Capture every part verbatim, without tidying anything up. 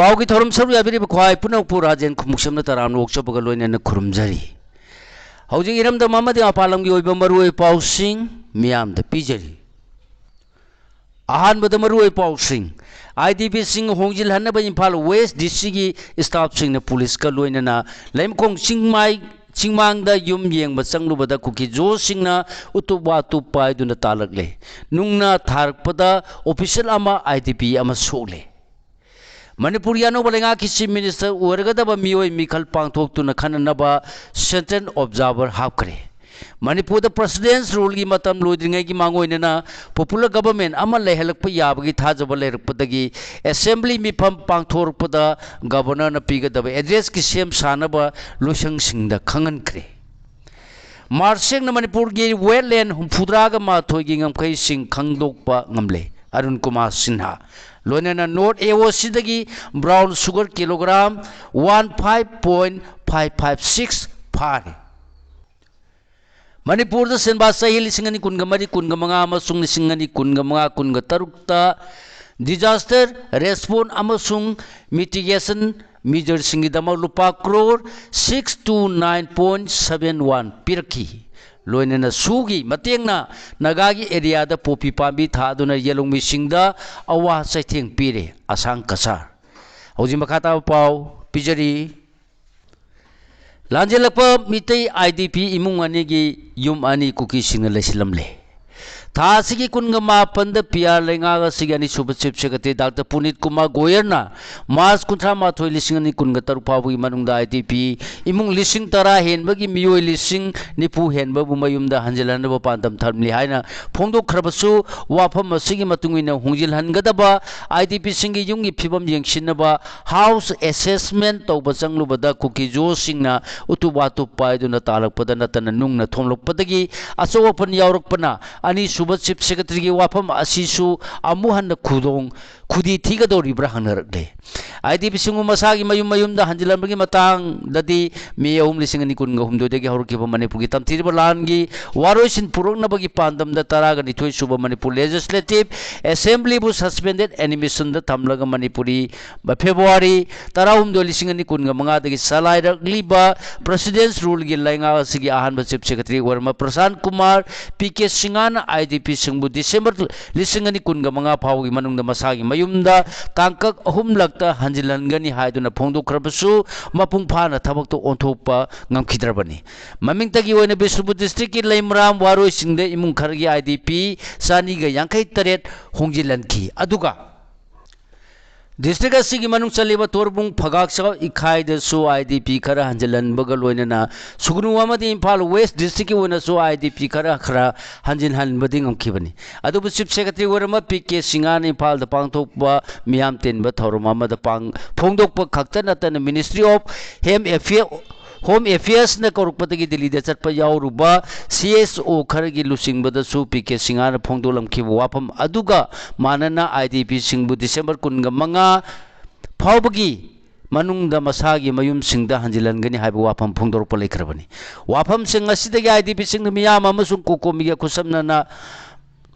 ꯄꯥꯎꯒꯤ ꯊꯧꯔꯝ ꯁꯔꯨꯛ ꯌꯥꯕꯤꯔꯤꯕ ꯈ꯭ꯋꯥꯏ ꯄꯨꯝꯅꯃꯛꯄꯨ ꯔꯥꯖꯦꯟ ꯈꯨꯃꯨꯛꯁꯝꯅ ꯇꯔꯥꯝꯅ ꯑꯣꯛꯆꯕꯒ ꯂꯣꯏꯅꯅ ꯈꯨꯔꯨꯝꯖꯔꯤ꯫ ꯍꯧꯖꯤꯛ ꯏꯔꯝꯗꯝ ꯑꯃꯗꯤ ꯃꯄꯥꯟ ꯂꯝꯒꯤ ꯑꯣꯏꯕ ꯃꯔꯨꯑꯣꯏꯕ ꯄꯥꯎꯁꯤꯡ ꯃꯤꯌꯥꯝꯗ ꯄꯤꯖꯔꯤ꯫ ꯑꯍꯥꯟꯕꯗ ꯃꯔꯨꯑꯣꯏꯕ ꯄꯥꯎꯁꯤꯡ꯫ IDPꯁꯤꯡ ꯍꯣꯡꯖꯤꯜꯍꯟꯅꯕ ꯏꯝꯐꯥꯜ ꯋꯦꯁ DCꯒꯤ staffꯁꯤꯡꯅ ꯄꯨꯂꯤꯁꯀ ꯂꯣꯏꯅꯅ ꯂꯩꯃꯈꯣꯡ ꯆꯤꯡꯃꯥꯏ, ꯆꯤꯡꯃꯥꯡꯗ ꯌꯨꯝ ꯌꯦꯡꯕ ꯆꯪꯂꯨꯕꯗ ꯀꯨꯀꯤ ꯖꯣꯁꯤꯡꯅ ꯎꯇꯨꯞ ꯋꯥꯇꯨꯞ ꯄꯥꯏꯗꯨꯅ ꯇꯥꯜꯂꯛꯂꯦ꯫ ꯅꯨꯡꯅ ꯊꯥꯔꯛꯄꯗ official ꯑꯃ IDP ꯑꯃ ꯁꯣꯛꯂꯦ꯫ ꯃꯅꯤꯄꯨꯔꯒꯤ ꯑꯅꯧꯕ ꯂꯩꯉꯥꯛꯀꯤ Chief Minister ꯑꯣꯏꯔꯒꯗꯕ ꯃꯤꯑꯣꯏ ꯃꯤꯈꯜ ꯄꯥꯡꯊꯣꯛꯇꯨꯅ ꯈꯟꯅꯅꯕ central observer ꯍꯥꯞꯈ꯭ꯔꯦ꯫ ꯃꯅꯤꯄꯨꯔꯗ President's Ruleꯒꯤ ꯃꯇꯝ ꯂꯣꯏꯗ꯭ꯔꯤꯉꯩꯒꯤ ꯃꯥꯡꯑꯣꯏꯅꯅ popular government ꯑꯃ ꯂꯩꯍꯜꯂꯛꯄ ꯌꯥꯕꯒꯤ ꯊꯥꯖꯕ ꯂꯩꯔꯛꯄꯗꯒꯤ Assembly ꯃꯤꯐꯝ ꯄꯥꯡꯊꯣꯔꯛꯄꯗ Governorꯅ ꯄꯤꯒꯗꯕ addressꯀꯤ ꯁꯦꯝ ꯁꯥꯅꯕ ꯂꯣꯏꯁꯪꯁꯤꯡꯗ ꯈꯪꯍꯟꯈ꯭ꯔꯦ꯫ ꯃꯥꯔꯁꯦꯛꯅ ꯃꯅꯤꯄꯨꯔꯒꯤ wetland ꯍꯨꯝꯐꯨꯇꯔꯥꯒ ꯃꯥꯊꯣꯏꯒꯤ ꯉꯝꯈꯩꯁꯤꯡ ꯈꯪꯗꯣꯛꯄ ꯉꯝꯂꯦ꯫ ꯑꯔꯨꯟ ꯀꯨꯃꯥꯔ ꯁꯤꯟꯍꯥ꯫ ꯂꯣꯏꯅꯅ North AOCꯗꯒꯤ brown sugar kilogram one five point five five six ꯐꯥꯔꯦ꯫ ꯃꯅꯤꯄꯨꯔꯗ ꯁꯦꯟꯕꯥ ꯆꯍꯤ ꯂꯤꯁꯤꯡ ꯑꯅꯤ ꯀꯨꯟꯒ ꯃꯔꯤ, ꯀꯨꯟꯒ ꯃꯉꯥ ꯑꯃꯁꯨꯡ ꯂꯤꯁꯤꯡ ꯑꯅꯤ ꯀꯨꯟꯒ ꯃꯉꯥ, ꯀꯨꯟꯒ ꯇꯔꯨꯛꯇ disaster response ꯑꯃꯁꯨꯡ mitigation measureꯁꯤꯡꯒꯤꯗꯃꯛ ꯂꯨꯄꯥ crore six two nine point seven one ꯄꯤꯔꯛꯈꯤ꯫ ꯂꯣꯏꯅꯅ SUꯒꯤ ꯃꯇꯦꯡꯅ ꯅꯥꯒꯥꯒꯤ areaꯗ ꯄꯣꯄꯤ ꯄꯥꯝꯕꯤ ꯊꯥꯗꯨꯅ ꯌꯦꯜꯍꯧꯃꯤꯁꯤꯡꯗ ꯑꯋꯥ ꯆꯩꯊꯦꯡ ꯄꯤꯔꯦ꯫ ꯑꯁꯥꯡ ꯀꯁꯥꯔ꯫ ꯍꯧꯖꯤꯛ ꯃꯈꯥ ꯇꯥꯕ ꯄꯥꯎ ꯄꯤꯖꯔꯤ꯫ ꯂꯥꯟꯖꯦꯜꯂꯛꯄ ꯃꯤꯇꯩ IDP ꯏꯃꯨꯡ ꯑꯅꯤꯒꯤ ꯌꯨꯝ ꯑꯅꯤ ꯀꯨꯀꯤꯁꯤꯡꯅ ꯂꯩꯁꯤꯜꯂꯝꯂꯦ꯫ ꯊꯥ ꯑꯁꯤꯒꯤ ꯀꯨꯟꯒ ꯃꯥꯄꯟꯗ PR ꯂꯩꯉꯥꯛ ꯑꯁꯤꯒꯤ ꯑꯅꯤꯁꯨꯕ Chief Secretary Doctor Punit Kumar ꯒꯣꯌꯔꯅ ꯃꯥꯔꯆ ꯀꯨꯟꯊ꯭ꯔꯥ ꯃꯥꯊꯣꯏ, ꯂꯤꯁꯤꯡ ꯑꯅꯤ ꯀꯨꯟꯒ ꯇꯔꯨꯛ ꯐꯥꯎꯕꯒꯤ ꯃꯅꯨꯡꯗ IDP ꯏꯃꯨꯡ ꯂꯤꯁꯤꯡ ꯇꯔꯥ ꯍꯦꯟꯕꯒꯤ ꯃꯤꯑꯣꯏ ꯂꯤꯁꯤꯡ ꯅꯤꯐꯨ ꯍꯦꯟꯕꯕꯨ ꯃꯌꯨꯝꯗ ꯍꯟꯖꯤꯜꯍꯟꯅꯕ ꯄꯥꯟꯗꯝ ꯊꯝꯂꯤ ꯍꯥꯏꯅ ꯐꯣꯡꯗꯣꯛꯈ꯭ꯔꯕꯁꯨ, ꯋꯥꯐꯝ ꯑꯁꯤꯒꯤ ꯃꯇꯨꯡ ꯏꯟꯅ ꯍꯣꯡꯖꯤꯜꯍꯟꯒꯗꯕ IDPꯁꯤꯡꯒꯤ ꯌꯨꯝꯒꯤ ꯐꯤꯕꯝ ꯌꯦꯡꯁꯤꯟꯅꯕ house assessment ꯇꯧꯕ ꯆꯪꯂꯨꯕꯗ ꯀꯨꯀꯤ ꯖꯣꯁꯤꯡꯅ ꯎꯇꯨꯞ ꯋꯥꯇꯨꯞ ꯄꯥꯏꯗꯨꯅ ꯇꯥꯜꯂꯛꯄꯗ ꯅꯠꯇꯅ ꯅꯨꯡꯅ ꯊꯣꯝꯂꯛꯄꯗꯒꯤ ꯑꯆꯧ ꯑꯄꯟ ꯌꯥꯎꯔꯛꯄꯅ ꯑꯅꯤꯁꯨꯕ Chief Secretaryꯒꯤ ꯋꯥꯐꯝ ꯑꯁꯤꯁꯨ ꯑꯃꯨꯛ ꯍꯟꯅ ꯈꯨꯗꯣꯡ ꯈꯨꯗꯤ ꯊꯤꯒꯗꯧꯔꯤꯕ꯭ꯔꯥ ꯍꯪꯅꯔꯛꯂꯦ꯫ IDPꯁꯤꯡꯕꯨ ꯃꯁꯥꯒꯤ ꯃꯌꯨꯝ ꯃꯌꯨꯝꯗ ꯍꯟꯖꯤꯜꯍꯟꯕꯒꯤ ꯃꯇꯥꯡꯗꯗꯤ ꯃꯦ ꯑꯍꯨꯝ, ꯂꯤꯁꯤꯡ ꯑꯅꯤ ꯀꯨꯟꯒ ꯍꯨꯝꯗꯣꯏꯗꯒꯤ ꯍꯧꯔꯛꯈꯤꯕ ꯃꯅꯤꯄꯨꯔꯒꯤ ꯇꯝꯊꯤꯔꯕ ꯂꯥꯟꯒꯤ ꯋꯥꯔꯣꯏꯁꯤꯟ ꯄꯨꯔꯛꯅꯕꯒꯤ ꯄꯥꯟꯗꯝꯗ ꯇꯔꯥꯒ ꯅꯤꯊꯣꯏ ꯁꯨꯕ ꯃꯅꯤꯄꯨꯔ Legislative Assemblyꯕꯨ suspended animationꯗ ꯊꯝꯂꯒ ꯃꯅꯤꯄꯨꯔꯤ ꯐꯦꯕ꯭ꯔꯨꯋꯥꯔꯤ ꯇꯔꯥꯍꯨꯝꯗꯣꯏ, ꯂꯤꯁꯤꯡ ꯑꯅꯤ ꯀꯨꯟꯒ ꯃꯉꯥꯗꯒꯤ ꯆꯂꯥꯏꯔꯛꯂꯤꯕ President's Ruleꯒꯤ ꯂꯩꯉꯥꯛ ꯑꯁꯤꯒꯤ ꯑꯍꯥꯟꯕ Chief Secretary ꯑꯣꯏꯔꯝꯕ ꯄ꯭ꯔꯁꯥꯟ ꯀꯨꯃꯥꯔ ꯄꯤ ꯀꯦ ꯁꯤꯡꯍꯅ IDPꯁꯤꯡꯕꯨ ꯗꯤꯁꯦꯝꯕꯔ ꯂꯤꯁꯤꯡ ꯑꯅꯤ ꯀꯨꯟꯒ ꯃꯉꯥ ꯐꯥꯎꯕꯒꯤ ꯃꯅꯨꯡꯗ ꯃꯁꯥꯒꯤ ꯃꯌꯨꯝꯗ ꯇꯥꯡꯀꯛ ꯑꯍꯨꯝꯂꯛꯇ ꯍꯟꯖꯤꯜꯍꯟꯒꯅꯤ ꯍꯥꯏꯗꯨꯅ ꯐꯣꯡꯗꯣꯛꯈ꯭ꯔꯕꯁꯨ, ꯃꯄꯨꯡ ꯐꯥꯅ ꯊꯕꯛꯇ ꯑꯣꯟꯊꯣꯛꯄ ꯉꯝꯈꯤꯗ꯭ꯔꯕꯅꯤ꯫ ꯃꯃꯤꯡꯇꯒꯤ ꯑꯣꯏꯅ ꯕꯤꯁꯅꯨꯄꯨꯔ districtꯀꯤ ꯂꯩꯃꯔꯥꯝ ꯋꯥꯔꯣꯏꯁꯤꯡꯗ ꯏꯃꯨꯡ ꯈꯔꯒꯤ IDP ꯆꯅꯤꯒ ꯌꯥꯡꯈꯩ ꯇꯔꯦꯠ ꯍꯣꯡꯖꯤꯜꯍꯟꯈꯤ꯫ ꯑꯗꯨꯒ district ꯑꯁꯤꯒꯤ ꯃꯅꯨꯡ ꯆꯜꯂꯤꯕ ꯇꯣꯔꯕꯨꯡ, ꯐꯒꯥꯛꯆꯥꯎ, ꯏꯈꯥꯏꯗꯁꯨ IDP ꯈꯔ ꯍꯟꯖꯤꯜꯍꯟꯕꯒ ꯂꯣꯏꯅꯅ ꯁꯨꯒꯅꯨ ꯑꯃꯗꯤ ꯏꯝꯐꯥꯜ West districtꯀꯤ ꯑꯣꯏꯅꯁꯨ IDP ꯈꯔ ꯈꯔ ꯍꯟꯖꯤꯜꯍꯟꯕꯗꯤ ꯉꯝꯈꯤꯕꯅꯤ꯫ ꯑꯗꯨꯕꯨ Chief Secretary ꯑꯣꯏꯔꯝꯕ ꯄꯤ ꯀꯦ ꯁꯤꯡꯍꯅ ꯏꯝꯐꯥꯜꯗ ꯄꯥꯡꯊꯣꯛꯄ ꯃꯤꯌꯥꯝ ꯇꯤꯟꯕ ꯊꯧꯔꯝ ꯑꯃꯗ ꯄꯥꯡ-, ꯐꯣꯡꯗꯣꯛꯄ ꯈꯛꯇ ꯅꯠꯇꯅ Ministry of Home Affair, Home Affairsꯅ ꯀꯧꯔꯛꯄꯗꯒꯤ ꯗꯤꯜꯂꯤꯗ ꯆꯠꯄ ꯌꯥꯎꯔꯨꯕ CSO ꯈꯔꯒꯤ ꯂꯨꯆꯤꯡꯕꯗꯁꯨ ꯄꯤ ꯀꯦ ꯁꯤꯡꯍꯅ ꯐꯣꯡꯗꯣꯛꯂꯝꯈꯤꯕ ꯋꯥꯐꯝ ꯑꯗꯨꯒ ꯃꯥꯟꯅꯅ IDPꯁꯤꯡꯕꯨ ꯗꯤꯁꯦꯝꯕꯔ ꯀꯨꯟꯒ ꯃꯉꯥ ꯐꯥꯎꯕꯒꯤ ꯃꯅꯨꯡꯗ ꯃꯁꯥꯒꯤ ꯃꯌꯨꯝꯁꯤꯡꯗ ꯍꯟꯖꯤꯜꯍꯟꯒꯅꯤ ꯍꯥꯏꯕ ꯋꯥꯐꯝ ꯐꯣꯡꯗꯣꯔꯛꯄ ꯂꯩꯈ꯭ꯔꯕꯅꯤ꯫ ꯋꯥꯐꯝꯁꯤꯡ ꯑꯁꯤꯗꯒꯤ IDPꯁꯤꯡꯅ ꯃꯤꯌꯥꯝ ꯑꯃꯁꯨꯡ ꯀꯣꯀꯣꯃꯤꯒ ꯈꯨꯠꯁꯝꯅꯅ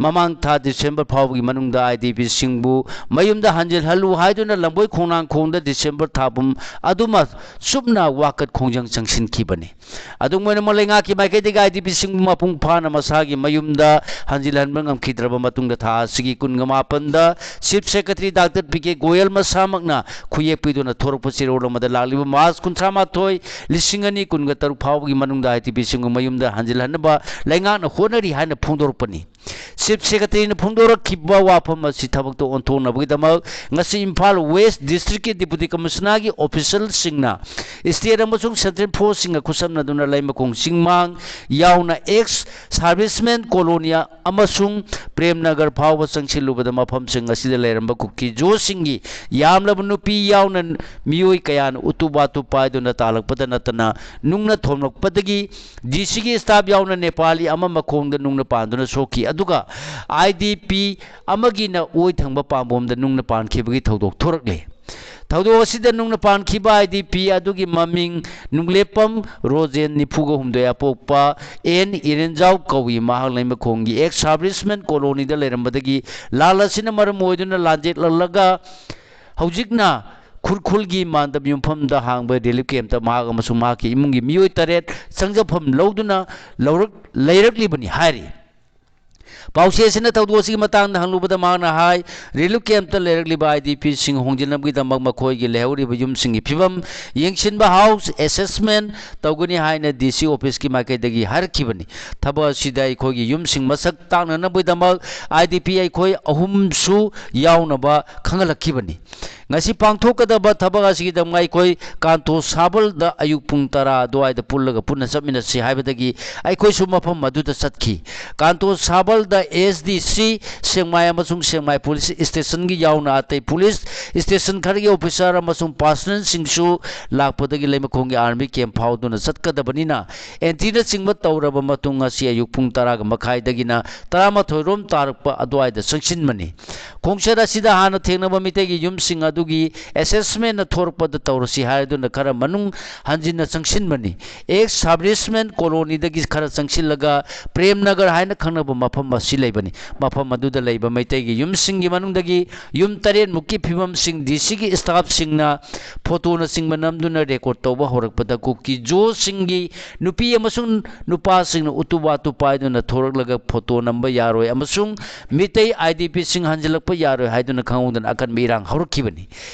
ꯃꯃꯥꯡ ꯊꯥ ꯗꯤꯁꯦꯝꯕꯔ ꯐꯥꯎꯕꯒꯤ ꯃꯅꯨꯡꯗ IDPꯁꯤꯡꯕꯨ ꯃꯌꯨꯝꯗ ꯍꯟꯖꯤꯜꯍꯜꯂꯨ ꯍꯥꯏꯗꯨꯅ ꯂꯝꯕꯣꯏ ꯈꯣꯡꯅꯥꯡꯈꯣꯡꯗ ꯗꯤꯁꯦꯝꯕꯔ ꯊꯥ ꯄꯨꯝ ꯑꯗꯨꯃ ꯆꯨꯞꯅ ꯋꯥꯀꯠ ꯈꯣꯡꯖꯪ ꯆꯪꯁꯤꯟꯈꯤꯕꯅꯤ꯫ ꯑꯗꯨꯝ ꯑꯣꯏꯅꯃꯛ, ꯂꯩꯉꯥꯛꯀꯤ ꯃꯥꯏꯀꯩꯗꯒꯤ IDPꯁꯤꯡꯕꯨ ꯃꯄꯨꯡ ꯐꯥꯅ ꯃꯁꯥꯒꯤ ꯃꯌꯨꯝꯗ ꯍꯟꯖꯤꯜꯍꯟꯕ ꯉꯝꯈꯤꯗ꯭ꯔꯕ ꯃꯇꯨꯡꯗ, ꯊꯥ ꯑꯁꯤꯒꯤ ꯀꯨꯟꯒ ꯃꯥꯄꯟꯗ Chief Secretary Doctor P K Goyal ꯃꯁꯥꯃꯛꯅ ꯈꯨꯌꯦꯛ ꯄꯤꯗꯨꯅ ꯊꯣꯔꯛꯄ ꯆꯦꯔꯣꯜ ꯑꯃꯗ ꯂꯥꯛꯂꯤꯕ ꯃꯥꯔꯆ ꯀꯨꯟꯊ꯭ꯔꯥ ꯃꯥꯊꯣꯏ, ꯂꯤꯁꯤꯡ ꯑꯅꯤ ꯀꯨꯟꯒ ꯇꯔꯨꯛ ꯐꯥꯎꯕꯒꯤ ꯃꯅꯨꯡꯗ IDPꯁꯤꯡꯕꯨ ꯃꯌꯨꯝꯗ ꯍꯟꯖꯤꯜꯍꯟꯅꯕ ꯂꯩꯉꯥꯛꯅ ꯍꯣꯠꯅꯔꯤ ꯍꯥꯏꯅ ꯐꯣꯡꯗꯣꯔꯛꯄꯅꯤ꯫ Chief Secretaryꯅ ꯐꯣꯡꯗꯣꯔꯛꯈꯤꯕ ꯋꯥꯐꯝ ꯑꯁꯤ ꯊꯕꯛꯇ ꯑꯣꯟꯊꯣꯛꯅꯕꯒꯤꯗꯃꯛ ꯉꯁꯤ ꯏꯝꯐꯥꯜ West districtꯀꯤ Deputy Commissionerꯒꯤ officialꯁꯤꯡꯅ state ꯑꯃꯁꯨꯡ central forceꯁꯤꯡꯒ ꯈꯨꯠꯁꯝꯅꯗꯨꯅ ꯂꯩꯃꯈꯣꯡ ꯆꯤꯡꯃꯥꯡ ꯌꯥꯎꯅ ex serviceman colony ꯑꯃꯁꯨꯡ ꯄ꯭ꯔꯦꯝꯅꯒꯔ ꯐꯥꯎꯕ ꯆꯪꯁꯤꯜꯂꯨꯕꯗ, ꯃꯐꯝꯁꯤꯡ ꯑꯁꯤꯗ ꯂꯩꯔꯝꯕ ꯀꯨꯀꯤ-ꯖꯣꯁꯤꯡꯒꯤ ꯌꯥꯝꯂꯕ ꯅꯨꯄꯤ ꯌꯥꯎꯅ ꯃꯤꯑꯣꯏ ꯀꯌꯥꯅ ꯎꯇꯨꯞ ꯋꯥꯇꯨꯞ ꯄꯥꯏꯗꯨꯅ ꯇꯥꯜꯂꯛꯄꯗ ꯅꯠꯇꯅ ꯅꯨꯡꯅ ꯊꯣꯝꯂꯛꯄꯗꯒꯤ DCꯒꯤ staff ꯌꯥꯎꯅ ꯅꯦꯄꯥꯂꯤ ꯑꯃ ꯃꯈꯣꯡꯗ ꯅꯨꯡꯅ ꯄꯥꯟꯗꯨꯅ ꯁꯣꯛꯈꯤ꯫ ꯑꯗꯨꯒ ꯑꯥꯏ ꯗꯤ ꯄꯤ ꯑꯃꯒꯤꯅ ꯑꯣꯏ ꯊꯪꯕ ꯄꯥꯝꯕꯣꯝꯗ ꯅꯨꯡꯅ ꯄꯥꯟꯈꯤꯕꯒꯤ ꯊꯧꯗꯣꯛ ꯊꯣꯔꯛꯂꯤ꯫ ꯊꯧꯗꯣꯛ ꯑꯁꯤꯗ ꯅꯨꯡꯅ ꯄꯥꯟꯈꯤꯕ ꯑꯥꯏ ꯗꯤ ꯄꯤ ꯑꯗꯨꯒꯤ ꯃꯃꯤꯡ ꯅꯨꯡꯂꯦꯞꯄꯝ ꯔꯣꯖꯦꯟ, ꯅꯤꯐꯨꯒ ꯍꯨꯝꯗꯣꯏ ꯑꯄꯣꯛꯄ, ꯑꯦꯟ ꯏꯔꯦꯟꯖꯥꯎ ꯀꯧꯏ꯫ ꯃꯍꯥꯛ ꯂꯩꯃꯈꯣꯡꯒꯤ ꯑꯦꯛꯁ ꯁꯥꯔꯚꯤꯁꯃꯦꯟ ꯀꯣꯂꯣꯅꯤꯗ ꯂꯩꯔꯝꯕꯗꯒꯤ ꯂꯥꯜ ꯑꯁꯤꯅ ꯃꯔꯝ ꯑꯣꯏꯗꯨꯅ ꯂꯥꯟꯖꯦꯠꯂꯛꯂꯒ ꯍꯧꯖꯤꯛꯅ ꯈꯨꯔꯈꯨꯜꯒꯤ ꯃꯥꯟꯗꯞ ꯌꯨꯝꯐꯝꯗ ꯍꯥꯡꯕ ꯔꯤꯂꯤꯐ ꯀꯦꯝꯞꯇ ꯃꯍꯥꯛ ꯑꯃꯁꯨꯡ ꯃꯍꯥꯛꯀꯤ ꯏꯃꯨꯡꯒꯤ ꯃꯤꯑꯣꯏ ꯇꯔꯦꯠ ꯆꯪꯖꯐꯝ ꯂꯧꯗꯨꯅ ꯂꯧꯔꯛ-, ꯂꯩꯔꯛꯂꯤꯕꯅꯤ ꯍꯥꯏꯔꯤ꯫ ꯄꯥꯎꯆꯦ ꯑꯁꯤꯅ ꯊꯧꯗꯣꯛ ꯑꯁꯤꯒꯤ ꯃꯇꯥꯡꯗ ꯍꯪꯂꯨꯕꯗ ꯃꯍꯥꯛꯅ ꯍꯥꯏ, ꯔꯤꯂꯤꯐ ꯀꯦꯝꯞꯇ ꯂꯩꯔꯛꯂꯤꯕ ꯑꯥꯏ ꯗꯤ ꯄꯤꯁꯤꯡ ꯍꯣꯡꯖꯤꯟꯅꯕꯒꯤꯗꯃꯛ ꯃꯈꯣꯏꯒꯤ ꯂꯩꯍꯧꯔꯤꯕ ꯌꯨꯝꯁꯤꯡꯒꯤ ꯐꯤꯕꯝ ꯌꯦꯡꯁꯤꯟꯕ, ꯍꯥꯎꯁ ꯑꯦꯁꯦꯁꯃꯦꯟ ꯇꯧꯒꯅꯤ ꯍꯥꯏꯅ ꯗꯤ ꯁꯤ ꯑꯣꯐꯤꯁꯀꯤ ꯃꯥꯏꯀꯩꯗꯒꯤ ꯍꯥꯏꯔꯛꯈꯤꯕꯅꯤ꯫ ꯊꯕꯛ ꯑꯁꯤꯗ ꯑꯩꯈꯣꯏꯒꯤ ꯌꯨꯝꯁꯤꯡ ꯃꯁꯛ ꯇꯥꯛꯅꯅꯕꯒꯤꯗꯃꯛ ꯑꯥꯏ ꯗꯤ ꯄꯤ ꯑꯩꯈꯣꯏ ꯑꯍꯨꯝꯁꯨ ꯌꯥꯎꯅꯕ ꯈꯪꯍꯜꯂꯛꯈꯤꯕꯅꯤ꯫ ꯉꯁꯤ ꯄꯥꯡꯊꯣꯛꯀꯗꯕ ꯊꯕꯛ ꯑꯁꯤꯒꯤꯗꯃꯛ ꯑꯩꯈꯣꯏ ꯀꯥꯟꯇꯣ ꯁꯥꯕꯜꯗ ꯑꯌꯨꯛ ꯄꯨꯡ ꯇꯔꯥ ꯑꯗꯨꯋꯥꯏꯗ ꯄꯨꯜꯂꯒ ꯄꯨꯟꯅ ꯆꯠꯃꯤꯟꯅꯁꯤ ꯍꯥꯏꯕꯗꯒꯤ ꯑꯩꯈꯣꯏꯁꯨ ꯃꯐꯝ ꯑꯗꯨꯗ ꯆꯠꯈꯤ꯫ ꯀꯥꯟꯇꯣ ꯁꯥꯕꯜꯗ ꯑꯦꯁ ꯗꯤ ꯁꯤ ꯁꯦꯛꯃꯥꯏ ꯑꯃꯁꯨꯡ ꯁꯦꯛꯃꯥꯏ ꯄꯨꯂꯤꯁ ꯁ꯭ꯇꯦꯁꯟꯒꯤ ꯌꯥꯎꯅ ꯑꯇꯩ ꯄꯨꯂꯤꯁ ꯁ꯭ꯇꯦꯁꯟ ꯈꯔꯒꯤ ꯑꯣꯐꯤꯁꯥꯔ ꯑꯃꯁꯨꯡ ꯄꯥꯔꯁꯅꯦꯜꯁꯤꯡꯁꯨ ꯂꯥꯛꯄꯗꯒꯤ ꯂꯩꯃꯈꯣꯡꯒꯤ ꯑꯥꯔꯃꯤ ꯀꯦꯝꯞ ꯐꯥꯎꯗꯨꯅ ꯆꯠꯀꯗꯕꯅꯤꯅ ꯑꯦꯟꯇ꯭ꯔꯤꯅꯆꯤꯡꯕ ꯇꯧꯔꯕ ꯃꯇꯨꯡ ꯉꯁꯤ ꯑꯌꯨꯛ ꯄꯨꯡ ꯇꯔꯥꯒ ꯃꯈꯥꯏꯗꯒꯤꯅ ꯇꯔꯥꯃꯥꯊꯣꯏ ꯔꯣꯝ ꯇꯥꯔꯛꯄ ꯑꯗꯨꯋꯥꯏꯗ ꯆꯪꯁꯤꯟꯕꯅꯤ꯫ ꯈꯣꯡꯆꯠ ꯑꯁꯤꯗ ꯍꯥꯟꯅ ꯊꯦꯡꯅꯕ ꯃꯤꯇꯩꯒꯤ ꯌꯨꯝꯁꯤꯡ ꯑꯗꯨꯒꯤ ꯑꯦꯁꯦꯁꯃꯦꯟꯅ ꯊꯣꯔꯛꯄꯗ ꯇꯧꯔꯁꯤ ꯍꯥꯏꯗꯨꯅ ꯈꯔ ꯃꯅꯨꯡ ꯍꯟꯖꯤꯟꯅ ꯆꯪꯁꯤꯟꯕꯅꯤ꯫ ꯑꯦꯛꯁ ꯁꯥꯔꯚꯤꯁꯃꯦꯟ ꯀꯣꯂꯣꯅꯤꯗꯒꯤ ꯈꯔ ꯆꯪꯁꯤꯜꯂꯒ ꯄ꯭ꯔꯦꯝ ꯅꯒꯔ ꯍꯥꯏꯅ ꯈꯪꯅꯕ ꯃꯐꯝ ꯑꯁꯤ ꯂꯩꯕꯅꯤ꯫ ꯃꯐꯝ ꯑꯗꯨꯗ ꯂꯩꯕ ꯃꯩꯇꯩꯒꯤ ꯌꯨꯝꯁꯤꯡꯒꯤ ꯃꯅꯨꯡꯗꯒꯤ ꯌꯨꯝ ꯇꯔꯦꯠꯃꯨꯛꯀꯤ ꯐꯤꯕꯝꯁꯤꯡ ꯗꯤ ꯁꯤꯒꯤ ꯁ꯭ꯇꯥꯐꯁꯤꯡꯅ ꯐꯣꯇꯣꯅꯆꯤꯡꯕ ꯅꯝꯗꯨꯅ ꯔꯦꯀꯣꯔꯗ ꯇꯧꯕ ꯍꯧꯔꯛꯄꯗ ꯀꯨꯀꯤꯖꯣꯁꯤꯡꯒꯤ ꯅꯨꯄꯤ ꯑꯃꯁꯨꯡ ꯅꯨꯄꯥꯁꯤꯡꯅ ꯎꯇꯨꯞ ꯋꯥꯇꯨꯞ ꯄꯥꯏꯗꯨꯅ ꯊꯣꯔꯛꯂꯒ ꯐꯣꯇꯣ ꯅꯝꯕ ꯌꯥꯔꯣꯏ ꯑꯃꯁꯨꯡ ꯃꯤꯇꯩ ꯑꯥꯏ ꯗꯤ ꯄꯤꯁꯤꯡ ꯍꯟꯖꯤꯜꯂꯛꯄ ꯌꯥꯔꯣꯏ ꯍꯥꯏꯗꯨꯅ ꯈꯪꯍꯧꯗꯅ ꯑꯀꯟꯕ ꯏꯔꯥꯡ ꯍꯧꯔꯛꯈꯤꯕꯅꯤ꯫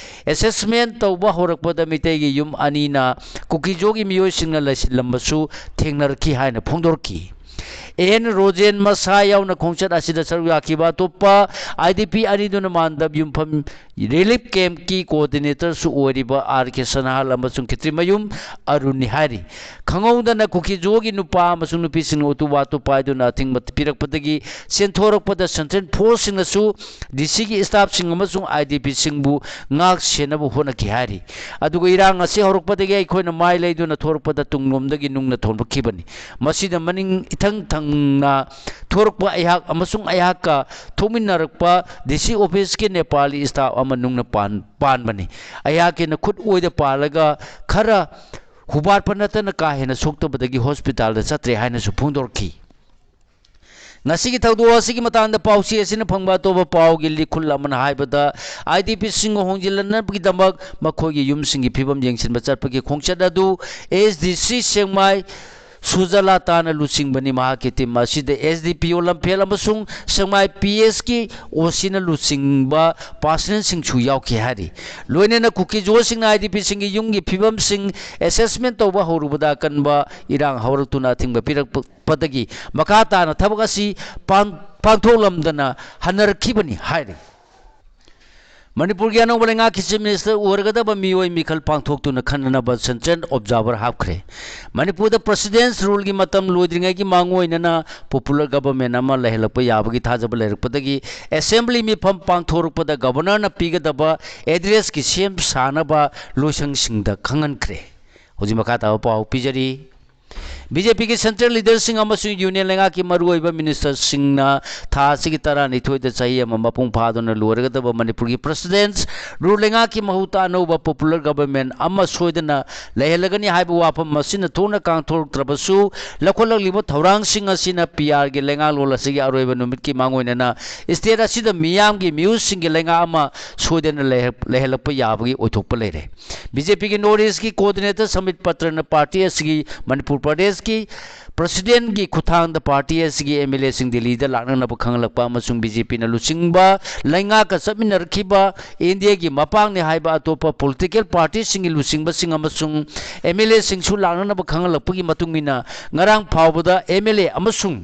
ꯑꯦꯁꯦꯁꯃꯦꯟ ꯇꯧꯕ ꯍꯧꯔꯛꯄꯗ ꯃꯤꯇꯩꯒꯤ ꯌꯨꯝ ꯑꯅꯤꯅ ꯀꯨꯀꯤꯖꯣꯒꯤ ꯃꯤꯑꯣꯏꯁꯤꯡꯅ ꯂꯩꯁꯤꯜꯂꯝꯕꯁꯨ ꯊꯦꯡꯅꯔꯛꯈꯤ ꯍꯥꯏꯅ ꯐꯣꯡꯗꯣꯔꯛꯈꯤ꯫ ꯑꯦꯟ ꯔꯣꯖꯦꯟ ꯃꯁꯥ ꯌꯥꯎꯅ ꯈꯣꯡꯆꯠ ꯑꯁꯤꯗ ꯁꯔꯨꯛ ꯌꯥꯈꯤꯕ ꯑꯇꯣꯞꯄ ꯑꯥꯏ ꯗꯤ ꯄꯤ ꯑꯅꯤꯗꯨꯅ ꯃꯥꯟꯗꯞ ꯌꯨꯝꯐꯝ ꯔꯤꯂꯤꯐ ꯀꯦꯝꯞꯀꯤ ꯀꯣꯑꯣꯔꯗꯤꯅꯦꯇꯔꯁꯨ ꯑꯣꯏꯔꯤꯕ ꯑꯥꯔ ꯀꯦ ꯁꯅꯥꯍꯜ ꯑꯃꯁꯨꯡ ꯈꯦꯇ꯭ꯔꯤꯃꯌꯨꯝ ꯑꯔꯨꯟꯅꯤ ꯍꯥꯏꯔꯤ꯫ ꯈꯪꯍꯧꯗꯅ ꯀꯨꯀꯤꯖꯣꯒꯤ ꯅꯨꯄꯥ ꯑꯃꯁꯨꯡ ꯅꯨꯄꯤꯁꯤꯡꯅ ꯎꯇꯨꯞ ꯋꯥꯇꯨꯞ ꯄꯥꯏꯗꯨꯅ ꯑꯊꯤꯡꯕ ꯄꯤꯔꯛꯄꯗꯒꯤ ꯆꯦꯟꯊꯣꯔꯛꯄꯗ ꯁꯦꯟꯇ꯭ꯔꯦꯜ ꯐꯣꯔꯁꯁꯤꯡꯅꯁꯨ ꯗꯤ ꯁꯤꯒꯤ ꯁ꯭ꯇꯥꯐꯁꯤꯡ ꯑꯃꯁꯨꯡ ꯑꯥꯏ ꯗꯤ ꯄꯤꯁꯤꯡꯕꯨ ꯉꯥꯛ ꯁꯦꯟꯅꯕ ꯍꯣꯠꯅꯈꯤ ꯍꯥꯏꯔꯤ꯫ ꯑꯗꯨꯒ ꯏꯔꯥꯡ ꯑꯁꯤ ꯍꯧꯔꯛꯄꯗꯒꯤ ꯑꯩꯈꯣꯏꯅ ꯃꯥꯏ ꯂꯩꯗꯨꯅ ꯊꯣꯔꯛꯄꯗ ꯇꯨꯡꯂꯣꯝꯗꯒꯤ ꯅꯨꯡꯅ ꯊꯣꯝꯂꯛꯈꯤꯕꯅꯤ꯫ ꯃꯁꯤꯗ ꯃꯅꯤꯡ ꯏꯊꯪ ꯊꯪ ꯅ ꯊꯣꯔꯛꯄ ꯑꯩꯍꯥꯛ ꯑꯃꯁꯨꯡ ꯑꯩꯍꯥꯛꯀ ꯊꯣꯛꯃꯤꯟꯅꯔꯛꯄ ꯗꯤ ꯁꯤ ꯑꯣꯐꯤꯁꯀꯤ ꯅꯦꯄꯥꯂꯤ ꯁ꯭ꯇꯥꯐ ꯑꯃ ꯅꯨꯡꯅ ꯄꯥꯟ-, ꯄꯥꯟꯕꯅꯤ꯫ ꯑꯩꯍꯥꯛꯀꯤꯅ ꯈꯨꯠ ꯑꯣꯏꯗ ꯄꯥꯜꯂꯒ ꯈꯔ ꯍꯨꯕꯥꯠꯄ ꯅꯠꯇꯅ ꯀꯥ ꯍꯦꯟꯅ ꯁꯣꯛꯇꯕꯗꯒꯤ ꯍꯣꯁꯄꯤꯇꯥꯜꯗ ꯆꯠꯇ꯭ꯔꯦ ꯍꯥꯏꯅꯁꯨ ꯐꯣꯡꯗꯣꯔꯛꯈꯤ꯫ ꯉꯁꯤꯒꯤ ꯊꯧꯗꯣꯛ ꯑꯁꯤꯒꯤ ꯃꯇꯥꯡꯗ ꯄꯥꯎꯆꯦ ꯑꯁꯤꯅ ꯐꯪꯕ ꯑꯇꯣꯞꯄ ꯄꯥꯎꯒꯤ ꯂꯤꯈꯨꯜ ꯑꯃꯅ ꯍꯥꯏꯕꯗ, ꯑꯥꯏ ꯗꯤ ꯄꯤꯁꯤꯡꯕꯨ ꯍꯣꯡꯖꯤꯜꯂꯛꯅꯕꯒꯤꯗꯃꯛ ꯃꯈꯣꯏꯒꯤ ꯌꯨꯝꯁꯤꯡꯒꯤ ꯐꯤꯕꯝ ꯌꯦꯡꯁꯤꯟꯕ ꯆꯠꯄꯒꯤ ꯈꯣꯡꯆꯠ ꯑꯗꯨ ꯑꯦꯁ ꯗꯤ ꯁꯤ ꯁꯦꯡꯃꯥꯏ ꯁꯨꯖꯂꯥꯇꯥꯅ ꯂꯨꯆꯤꯡꯕꯅꯤ꯫ ꯃꯍꯥꯛꯀꯤ ꯇꯤꯝ ꯑꯁꯤꯗ ꯑꯦꯁ ꯗꯤ ꯄꯤ ꯑꯣ ꯂꯝꯐꯦꯜ ꯑꯃꯁꯨꯡ ꯁꯦꯡꯃꯥꯏ ꯄꯤ ꯑꯦꯁꯀꯤ ꯑꯣ ꯁꯤꯅ ꯂꯨꯆꯤꯡꯕ ꯄꯥꯔꯁꯅꯦꯜꯁꯤꯡꯁꯨ ꯌꯥꯎꯈꯤ ꯍꯥꯏꯔꯤ꯫ ꯂꯣꯏꯅꯅ ꯀꯨꯀꯤ ꯖꯣꯁꯤꯡꯅ ꯑꯥꯏ ꯗꯤ ꯄꯤꯁꯤꯡꯒꯤ ꯌꯨꯝꯒꯤ ꯐꯤꯕꯝꯁꯤꯡ ꯑꯦꯁꯦꯁꯃꯦꯟ ꯇꯧꯕ ꯍꯧꯔꯨꯕꯗ ꯑꯀꯟꯕ ꯏꯔꯥꯡ ꯍꯧꯔꯛꯇꯨꯅ ꯑꯊꯤꯡꯕ ꯄꯤꯔꯛꯄꯗꯒꯤ ꯃꯈꯥ ꯇꯥꯅ ꯊꯕꯛ ꯑꯁꯤ ꯄꯥꯡ-, ꯄꯥꯡꯊꯣꯛꯂꯝꯗꯅ ꯍꯟꯅꯔꯛꯈꯤꯕꯅꯤ ꯍꯥꯏꯔꯤ꯫ ꯃꯅꯤꯄꯨꯔꯒꯤ ꯑꯅꯧꯕ ꯂꯩꯉꯥꯛꯀꯤ ꯆꯤꯐ ꯃꯤꯅꯤꯁꯇꯔ ꯑꯣꯏꯔꯒꯗꯕ ꯃꯤꯑꯣꯏ ꯃꯤꯈꯜ ꯄꯥꯡꯊꯣꯛꯇꯨꯅ ꯈꯟꯅꯅꯕ ꯁꯦꯟꯇ꯭ꯔꯦꯜ ꯑꯣꯕꯖꯥꯔꯚꯔ ꯍꯥꯞꯈ꯭ꯔꯦ꯫ ꯃꯅꯤꯄꯨꯔꯗ ꯄ꯭ꯔꯁꯤꯗꯦꯟꯁ ꯔꯨꯜꯒꯤ ꯃꯇꯝ ꯂꯣꯏꯗ꯭ꯔꯤꯉꯩꯒꯤ ꯃꯥꯡꯑꯣꯏꯅꯅ ꯄꯣꯄꯨꯂꯔ ꯒꯕꯔꯃꯦꯟ ꯑꯃ ꯂꯩꯍꯜꯂꯛꯄ ꯌꯥꯕꯒꯤ ꯊꯥꯖꯕ ꯂꯩꯔꯛꯄꯗꯒꯤ ꯑꯦꯁꯦꯝꯕ꯭ꯂꯤ ꯃꯤꯐꯝ ꯄꯥꯡꯊꯣꯔꯛꯄꯗ ꯒꯕꯔꯅꯔꯅ ꯄꯤꯒꯗꯕ ꯑꯦꯗ꯭ꯔꯦꯁꯀꯤ ꯁꯦꯝ ꯁꯥꯅꯕ ꯂꯣꯏꯁꯪꯁꯤꯡꯗ ꯈꯪꯍꯟꯈ꯭ꯔꯦ꯫ ꯍꯧꯖꯤꯛ ꯃꯈꯥ ꯇꯥꯕ ꯄꯥꯎ ꯄꯤꯖꯔꯤ꯫ ꯕꯤ ꯖꯦ ꯄꯤꯒꯤ ꯁꯦꯟꯇ꯭ꯔꯦꯜ ꯂꯤꯗꯔꯁꯤꯡ ꯑꯃꯁꯨꯡ ꯌꯨꯅꯤꯌꯟ ꯂꯩꯉꯥꯛꯀꯤ ꯃꯔꯨꯑꯣꯏꯕ ꯃꯤꯅꯤꯁꯇꯔꯁꯤꯡꯅ ꯊꯥ ꯑꯁꯤꯒꯤ ꯇꯔꯥꯅꯤꯊꯣꯏꯗ ꯆꯍꯤ ꯑꯃ ꯃꯄꯨꯡ ꯐꯥꯗꯨꯅ ꯂꯣꯏꯔꯒꯗꯕ ꯃꯅꯤꯄꯨꯔꯒꯤ ꯄ꯭ꯔꯁꯤꯗꯦꯟꯁ ꯔꯨꯜ ꯂꯩꯉꯥꯛꯀꯤ ꯃꯍꯨꯠꯇ ꯑꯅꯧꯕ ꯄꯣꯄꯨꯂꯔ ꯒꯕꯔꯃꯦꯟ ꯑꯃ ꯁꯣꯏꯗꯅ ꯂꯩꯍꯜꯂꯒꯅꯤ ꯍꯥꯏꯕ ꯋꯥꯐꯝ ꯑꯁꯤꯅ ꯊꯣꯛꯅ ꯀꯥꯡꯊꯣꯔꯛꯇ꯭ꯔꯕꯁꯨ, ꯂꯧꯈꯠꯂꯛꯂꯤꯕ ꯊꯧꯔꯥꯡꯁꯤꯡ ꯑꯁꯤꯅ ꯄꯤ ꯑꯥꯔꯒꯤ ꯂꯩꯉꯥꯛꯂꯣꯟ ꯑꯁꯤꯒꯤ ꯑꯔꯣꯏꯕ ꯅꯨꯃꯤꯠꯀꯤ ꯃꯥꯡꯑꯣꯏꯅꯅ ꯁ꯭ꯇꯦꯠ ꯑꯁꯤꯗ ꯃꯤꯌꯥꯝꯒꯤ ꯃꯤꯍꯨꯠꯁꯤꯡꯒꯤ ꯂꯩꯉꯥꯛ ꯑꯃ ꯁꯣꯏꯗꯅ ꯂꯩꯍ-, ꯂꯩꯍꯜꯂꯛꯄ ꯌꯥꯕꯒꯤ ꯑꯣꯏꯊꯣꯛꯄ ꯂꯩꯔꯦ꯫ ꯕꯤ ꯖꯦ ꯄꯤꯒꯤ ꯅꯣꯔꯠ ꯏꯁꯀꯤ ꯀꯣꯑꯣꯔꯗꯤꯅꯦꯇꯔ ꯁꯃꯤꯠ ꯄꯇ꯭ꯔꯅ ꯄꯥꯔꯇꯤ ꯑꯁꯤꯒꯤ ꯃꯅꯤꯄꯨꯔ ꯄ꯭ꯔꯗꯦꯁꯀꯤ ꯄ꯭ꯔꯁꯤꯗꯦꯟꯒꯤ ꯈꯨꯠꯊꯥꯡꯗ ꯄꯥꯔꯇꯤ ꯑꯁꯤꯒꯤ ꯑꯦꯝ ꯑꯦꯜ ꯑꯦꯁꯤꯡ ꯗꯤꯜꯂꯤꯗ ꯂꯥꯛꯅꯅꯕ ꯈꯪꯍꯜꯂꯛꯄ ꯑꯃꯁꯨꯡ ꯕꯤ ꯖꯦ ꯄꯤꯅ ꯂꯨꯆꯤꯡꯕ ꯂꯩꯉꯥꯛꯀ ꯆꯠꯃꯤꯟꯅꯔꯛꯈꯤꯕ ꯑꯦꯟ ꯗꯤ ꯑꯦꯒꯤ ꯃꯄꯥꯡꯅꯤ ꯍꯥꯏꯕ ꯑꯇꯣꯞꯄ ꯄꯣꯂꯤꯇꯤꯀꯦꯜ ꯄꯥꯔꯇꯤꯁꯤꯡꯒꯤ ꯂꯨꯆꯤꯡꯕꯁꯤꯡ ꯑꯃꯁꯨꯡ ꯑꯦꯝ ꯑꯦꯜ ꯑꯦꯁꯤꯡꯁꯨ ꯂꯥꯛꯅꯅꯕ ꯈꯪꯍꯜꯂꯛꯄꯒꯤ ꯃꯇꯨꯡ ꯏꯟꯅ, ꯉꯔꯥꯡ ꯐꯥꯎꯕꯗ ꯑꯦꯝ ꯑꯦꯜ ꯑꯦ ꯑꯃꯁꯨꯡ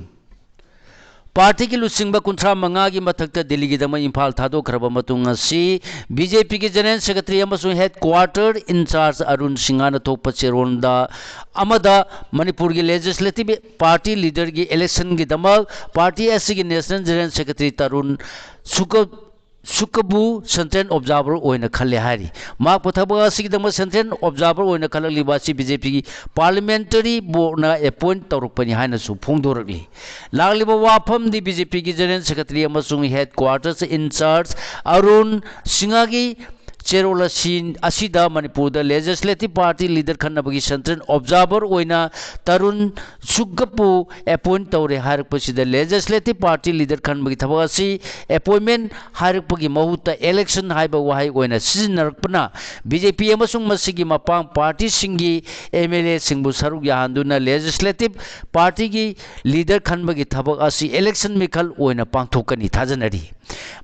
ꯄꯥꯔꯇꯤꯒꯤ ꯂꯨꯆꯤꯡꯕ ꯀꯨꯟꯊ꯭ꯔꯥ ꯃꯉꯥꯒꯤ ꯃꯊꯛꯇ ꯗꯤꯜꯂꯤꯒꯤꯗꯃꯛ ꯏꯝꯐꯥꯜ ꯊꯥꯗꯣꯛꯈ꯭ꯔꯕ ꯃꯇꯨꯡ ꯑꯁꯤ ꯕꯤ ꯖꯦ ꯄꯤꯒꯤ ꯖꯦꯅꯔꯦꯜ ꯁꯦꯀ꯭ꯔꯦꯇꯔꯤ ꯑꯃꯁꯨꯡ ꯍꯦꯗꯀ꯭ꯋꯥꯔꯇꯔ ꯏꯟꯆꯥꯔꯖ ꯑꯔꯨꯟ ꯁꯤꯡꯍꯥꯅ ꯊꯣꯛꯄ ꯆꯦꯔꯣꯜꯗ ꯑꯃꯗ ꯃꯅꯤꯄꯨꯔꯒꯤ ꯂꯦꯖꯤꯁꯂꯦꯇꯤꯚ ꯄꯥꯔꯇꯤ ꯂꯤꯗꯔꯒꯤ ꯏꯂꯦꯛꯁꯟꯒꯤꯗꯃꯛ ꯄꯥꯔꯇꯤ ꯑꯁꯤꯒꯤ ꯅꯦꯁꯅꯦꯜ ꯖꯦꯅꯔꯦꯜ ꯁꯦꯀ꯭ꯔꯦꯇꯔꯤ ꯇꯔꯨꯟ ꯁꯨꯀ-, ꯁꯨꯛꯀꯕꯨ central observer ꯑꯣꯏꯅ ꯈꯜꯂꯦ ꯍꯥꯏꯔꯤ꯫ ꯃꯍꯥꯛꯄꯨ ꯊꯕꯛ ꯑꯁꯤꯒꯤꯗꯃꯛ central observer ꯑꯣꯏꯅ ꯈꯜꯂꯛꯂꯤꯕ ꯑꯁꯤ BJPꯒꯤ parliamentary boardꯅ appoint ꯇꯧꯔꯛꯄꯅꯤ ꯍꯥꯏꯅꯁꯨ ꯐꯣꯡꯗꯣꯔꯛꯂꯤ꯫ ꯂꯥꯛꯂꯤꯕ ꯋꯥꯐꯝꯗꯤ BJPꯒꯤ general secretary ꯑꯃꯁꯨꯡ headquarters in charge ꯑꯔꯨꯟ ꯁꯤꯡꯍꯒꯤ ꯆꯦꯔꯣꯜ ꯑꯁꯤ, ꯑꯁꯤꯗ ꯃꯅꯤꯄꯨꯔꯗ legislative party leader ꯈꯟꯅꯕꯒꯤ central observer ꯑꯣꯏꯅ ꯇꯔꯨꯟ ꯁꯨꯛꯒꯄꯨ appoint ꯇꯧꯔꯦ ꯍꯥꯏꯔꯛꯄꯁꯤꯗ, legislative party leader ꯈꯟꯕꯒꯤ ꯊꯕꯛ ꯑꯁꯤ appointment ꯍꯥꯏꯔꯛꯄꯒꯤ ꯃꯍꯨꯠꯇ election ꯍꯥꯏꯕ ꯋꯥꯍꯩ ꯑꯣꯏꯅ ꯁꯤꯖꯤꯟꯅꯔꯛꯄꯅ, BJP ꯑꯃꯁꯨꯡ ꯃꯁꯤꯒꯤ ꯃꯄꯥꯡ partyꯁꯤꯡꯒꯤ MLAꯁꯤꯡꯕꯨ ꯁꯔꯨꯛ ꯌꯥꯍꯟꯗꯨꯅ legislative partyꯒꯤ leader ꯈꯟꯕꯒꯤ ꯊꯕꯛ ꯑꯁꯤ election ꯃꯤꯈꯜ ꯑꯣꯏꯅ ꯄꯥꯡꯊꯣꯛꯀꯅꯤ ꯊꯥꯖꯅꯔꯤ꯫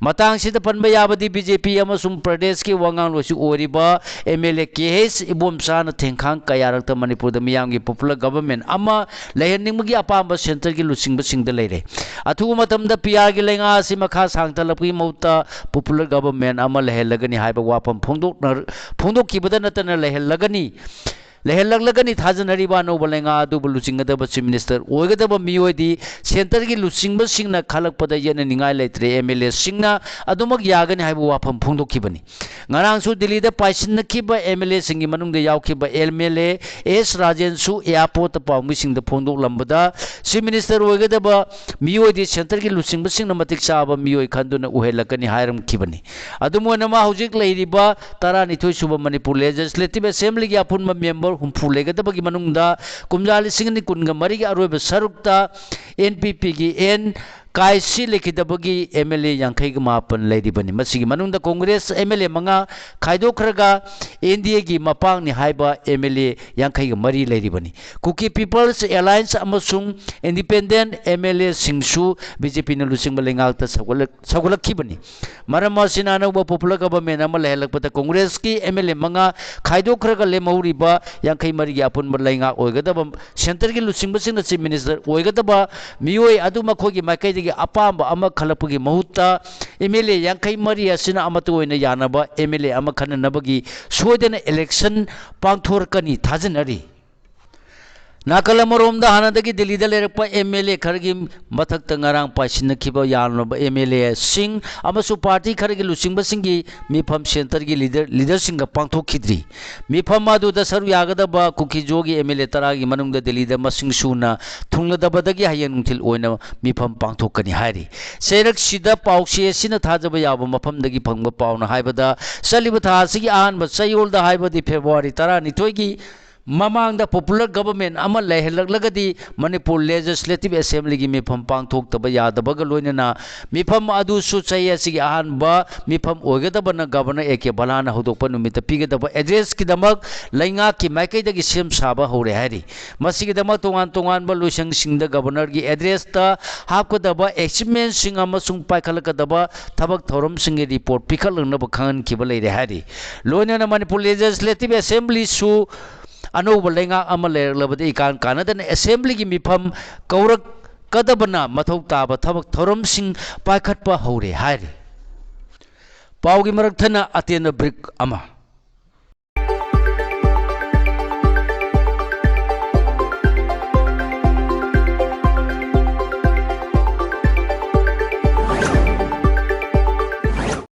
ꯃꯇꯥꯡꯁꯤꯗ ꯄꯟꯕ ꯌꯥꯕꯗꯤ, BJP ꯑꯃꯁꯨꯡ ꯄ꯭ꯔꯗꯦꯁꯀꯤ ꯋꯥꯉꯥꯡꯂꯣꯏꯁꯨ ꯑꯣꯏꯔꯤꯕ MLA KH ꯏꯕꯣꯝꯆꯥꯅ ꯊꯦꯡꯈꯥꯡ ꯀꯌꯥꯔꯛꯇ ꯃꯅꯤꯄꯨꯔꯗ ꯃꯤꯌꯥꯝꯒꯤ popular government ꯑꯃ ꯂꯩꯍꯟꯅꯤꯡꯕꯒꯤ ꯑꯄꯥꯝꯕ centreꯒꯤ ꯂꯨꯆꯤꯡꯕꯁꯤꯡꯗ ꯂꯩꯔꯦ꯫ ꯑꯊꯨꯕ ꯃꯇꯝꯗ PRꯒꯤ ꯂꯩꯉꯥꯛ ꯑꯁꯤ ꯃꯈꯥ ꯁꯥꯡꯊꯜꯂꯛꯄꯒꯤ ꯃꯍꯨꯠꯇ popular government ꯑꯃ ꯂꯩꯍꯜꯂꯒꯅꯤ ꯍꯥꯏꯕ ꯋꯥꯐꯝ ꯐꯣꯡꯗꯣꯛꯅ-, ꯐꯣꯡꯗꯣꯛꯈꯤꯕꯗ ꯅꯠꯇꯅ ꯂꯩꯍꯜꯂꯒꯅꯤ, ꯂꯩꯍꯜꯂꯛꯂꯒꯅꯤ ꯊꯥꯖꯅꯔꯤꯕ ꯑꯅꯧꯕ ꯂꯩꯉꯥꯛ ꯑꯗꯨꯕꯨ ꯂꯨꯆꯤꯡꯒꯗꯕ Chief Minister ꯑꯣꯏꯒꯗꯕ ꯃꯤꯑꯣꯏꯗꯤ centreꯒꯤ ꯂꯨꯆꯤꯡꯕꯁꯤꯡꯅ ꯈꯜꯂꯛꯄꯗ ꯌꯦꯠꯅꯅꯤꯡꯉꯥꯏ ꯂꯩꯇ꯭ꯔꯦ, MLAꯁꯤꯡꯅ ꯑꯗꯨꯃꯛ ꯌꯥꯒꯅꯤ ꯍꯥꯏꯕ ꯋꯥꯐꯝ ꯐꯣꯡꯗꯣꯛꯈꯤꯕꯅꯤ꯫ ꯉꯔꯥꯡꯁꯨ ꯗꯤꯜꯂꯤꯗ ꯄꯥꯏꯁꯤꯟꯅꯈꯤꯕ MLAꯁꯤꯡꯒꯤ ꯃꯅꯨꯡꯗ ꯌꯥꯎꯈꯤꯕ MLA S ꯔꯥꯖꯦꯟꯁꯨ airportꯇ ꯄꯥꯎꯃꯤꯁꯤꯡꯗ ꯐꯣꯡꯗꯣꯛꯂꯝꯕꯗ, Chief Minister ꯑꯣꯏꯒꯗꯕ ꯃꯤꯑꯣꯏꯗꯤ centreꯒꯤ ꯂꯨꯆꯤꯡꯕꯁꯤꯡꯅ ꯃꯇꯤꯛ ꯆꯥꯕ ꯃꯤꯑꯣꯏ ꯈꯟꯗꯨꯅ ꯑꯣꯏꯍꯜꯂꯛꯀꯅꯤ ꯍꯥꯏꯔꯝꯈꯤꯕꯅꯤ꯫ ꯑꯗꯨꯝ ꯑꯣꯏꯅꯃꯛ, ꯍꯧꯖꯤꯛ ꯂꯩꯔꯤꯕ ꯇꯔꯥꯅꯤꯊꯣꯏ ꯁꯨꯕ ꯃꯅꯤꯄꯨꯔ Legislativeꯒꯤ ꯑꯄꯨꯟꯕ member ꯍꯨꯝꯐꯨ ꯂꯩꯒꯗꯕꯒꯤ ꯃꯅꯨꯡꯗ ꯀꯨꯝꯖꯥ ꯂꯤꯁꯤꯡ ꯑꯅꯤ ꯀꯨꯟꯒ ꯃꯔꯤꯒꯤ ꯑꯔꯣꯏꯕ ꯁꯔꯨꯛꯇ NPPꯒꯤ N ꯀꯥꯏꯁꯤ ꯂꯩꯈꯤꯗꯕꯒꯤ MLA ꯌꯥꯡꯈꯩꯒ ꯃꯥꯄꯟ ꯂꯩꯔꯤꯕꯅꯤ꯫ ꯃꯁꯤꯒꯤ ꯃꯅꯨꯡꯗ Congress MLA ꯃꯉꯥ ꯈꯥꯏꯗꯣꯛꯈ꯭ꯔꯒ NDAꯒꯤ ꯃꯄꯥꯡꯅꯤ ꯍꯥꯏꯕ MLA ꯌꯥꯡꯈꯩꯒ ꯃꯔꯤ ꯂꯩꯔꯤꯕꯅꯤ꯫ Kuki People's Alliance ꯑꯃꯁꯨꯡ independent MLAꯁꯤꯡꯁꯨ BJPꯅ ꯂꯨꯆꯤꯡꯕ ꯂꯩꯉꯥꯛꯇ ꯁꯧꯒꯠꯂꯛ-, ꯁꯧꯒꯠꯂꯛꯈꯤꯕꯅꯤ꯫ ꯃꯔꯝ ꯑꯁꯤꯅ, ꯑꯅꯧꯕ popular government ꯑꯃ ꯂꯩꯍꯜꯂꯛꯄꯗ Congressꯀꯤ MLA ꯃꯉꯥ ꯈꯥꯏꯗꯣꯛꯈ꯭ꯔꯒ ꯂꯦꯝꯍꯧꯔꯤꯕ ꯌꯥꯡꯈꯩ ꯃꯔꯤꯒꯤ ꯑꯄꯨꯟꯕ ꯂꯩꯉꯥꯛ ꯑꯣꯏꯒꯗꯕ, centreꯒꯤ ꯂꯨꯆꯤꯡꯕꯁꯤꯡꯅ Chief Minister ꯑꯣꯏꯒꯗꯕ ꯃꯤꯑꯣꯏ ꯑꯗꯨ ꯃꯈꯣꯏꯒꯤ ꯃꯥꯏꯀꯩꯗꯒꯤ ꯑꯄꯥꯝꯕ ꯑꯃ ꯈꯜꯂꯛꯄꯒꯤ ꯃꯍꯨꯠꯇ, MLA ꯌꯥꯡꯈꯩ ꯃꯔꯤ ꯑꯁꯤꯅ ꯑꯃꯠꯇ ꯑꯣꯏꯅ ꯌꯥꯅꯕ MLA ꯑꯃ ꯈꯟꯅꯅꯕꯒꯤ ꯁꯣꯏꯗꯅ election ꯄꯥꯡꯊꯣꯔꯛꯀꯅꯤ ꯊꯥꯖꯅꯔꯤ꯫ ꯅꯥꯀꯜ ꯑꯃꯔꯣꯝꯗ, ꯍꯥꯟꯅꯗꯒꯤ ꯗꯤꯜꯂꯤꯗ ꯂꯩꯔꯛꯄ ꯑꯦꯝ ꯑꯦꯜ ꯑꯦ ꯈꯔꯒꯤ ꯃꯊꯛꯇ ꯉꯔꯥꯡ ꯄꯥꯏꯁꯤꯟꯅꯈꯤꯕ ꯌꯥꯝꯂꯕ ꯑꯦꯝ ꯑꯦꯜ ꯑꯦꯁꯤꯡ ꯑꯃꯁꯨꯡ ꯄꯥꯔꯇꯤ ꯈꯔꯒꯤ ꯂꯨꯆꯤꯡꯕꯁꯤꯡꯒꯤ ꯃꯤꯐꯝ ꯁꯦꯟꯇꯔꯒꯤ ꯂꯤꯗꯔ, ꯂꯤꯗꯔꯁꯤꯡꯒ ꯄꯥꯡꯊꯣꯛꯈꯤꯗ꯭ꯔꯤ꯫ ꯃꯤꯐꯝ ꯑꯗꯨꯗ ꯁꯔꯨꯛ ꯌꯥꯒꯗꯕ ꯀꯨꯀꯤꯖꯣꯒꯤ ꯑꯦꯝ ꯑꯦꯜ ꯑꯦ ꯇꯔꯥꯒꯤ ꯃꯅꯨꯡꯗ ꯗꯤꯜꯂꯤꯗ ꯃꯁꯤꯡ ꯁꯨꯅ ꯊꯨꯡꯂꯗꯕꯗꯒꯤ ꯍꯌꯦꯡ ꯅꯨꯡꯊꯤꯜ ꯑꯣꯏꯅ ꯃꯤꯐꯝ ꯄꯥꯡꯊꯣꯛꯀꯅꯤ ꯍꯥꯏꯔꯤ꯫ ꯆꯩꯔꯛꯁꯤꯗ ꯄꯥꯎꯆꯦ ꯑꯁꯤꯅ ꯊꯥꯖꯕ ꯌꯥꯕ ꯃꯐꯝꯗꯒꯤ ꯐꯪꯕ ꯄꯥꯎꯅ ꯍꯥꯏꯕꯗ, ꯆꯠꯂꯤꯕ ꯊꯥ ꯑꯁꯤꯒꯤ ꯑꯍꯥꯟꯕ ꯆꯌꯣꯜꯗ, ꯍꯥꯏꯕꯗꯤ ꯐꯦꯕ꯭ꯔꯨꯋꯥꯔꯤ ꯇꯔꯥꯅꯤꯊꯣꯏꯒꯤ ꯃꯃꯥꯡꯗ popular government ꯑꯃ ꯂꯩꯍꯜꯂꯛꯂꯒꯗꯤ ꯃꯅꯤꯄꯨꯔ Legislative Assemblyꯒꯤ ꯃꯤꯐꯝ ꯄꯥꯡꯊꯣꯛꯇꯕ ꯌꯥꯗꯕꯒ ꯂꯣꯏꯅꯅ ꯃꯤꯐꯝ ꯑꯗꯨꯁꯨ ꯆꯍꯤ ꯑꯁꯤꯒꯤ ꯑꯍꯥꯟꯕ ꯃꯤꯐꯝ ꯑꯣꯏꯒꯗꯕꯅ Governor A K ꯕꯂꯥꯅ ꯍꯧꯗꯣꯛꯄ ꯅꯨꯃꯤꯠꯇ ꯄꯤꯒꯗꯕ addressꯀꯤꯗꯃꯛ ꯂꯩꯉꯥꯛꯀꯤ ꯃꯥꯏꯀꯩꯗꯒꯤ ꯁꯦꯝ ꯁꯥꯕ ꯍꯧꯔꯦ ꯍꯥꯏꯔꯤ꯫ ꯃꯁꯤꯒꯤꯗꯃꯛ ꯇꯣꯉꯥꯟ ꯇꯣꯉꯥꯟꯕ ꯂꯣꯏꯁꯪꯁꯤꯡꯗ Governorꯒꯤ addressꯇ ꯍꯥꯞꯀꯗꯕ achievementꯁꯤꯡ ꯑꯃꯁꯨꯡ ꯄꯥꯏꯈꯠꯂꯛꯀꯗꯕ ꯊꯕꯛ ꯊꯧꯔꯝꯁꯤꯡꯒꯤ report ꯄꯤꯈꯠꯂꯛꯅꯕ ꯈꯪꯍꯟꯈꯤꯕ ꯂꯩꯔꯦ ꯍꯥꯏꯔꯤ꯫ ꯂꯣꯏꯅꯅ ꯃꯅꯤꯄꯨꯔ Legislative Assemblyꯁꯨ ꯑꯅꯧꯕ ꯂꯩꯉꯥꯛ ꯑꯃ ꯂꯩꯔꯛꯂꯕꯗꯤ ꯏꯀꯥꯟ ꯀꯥꯟꯅꯗꯅ Assemblyꯒꯤ ꯃꯤꯐꯝ ꯀꯧꯔꯛꯀꯗꯕꯅ ꯃꯊꯧ ꯇꯥꯕ ꯊꯕꯛ ꯊꯧꯔꯝꯁꯤꯡ ꯄꯥꯏꯈꯠꯄ ꯍꯧꯔꯦ ꯍꯥꯏꯔꯤ꯫ ꯄꯥꯎꯒꯤ ꯃꯔꯛ ꯊꯠꯅ ꯑꯇꯦꯟꯕ break ꯑꯃ꯫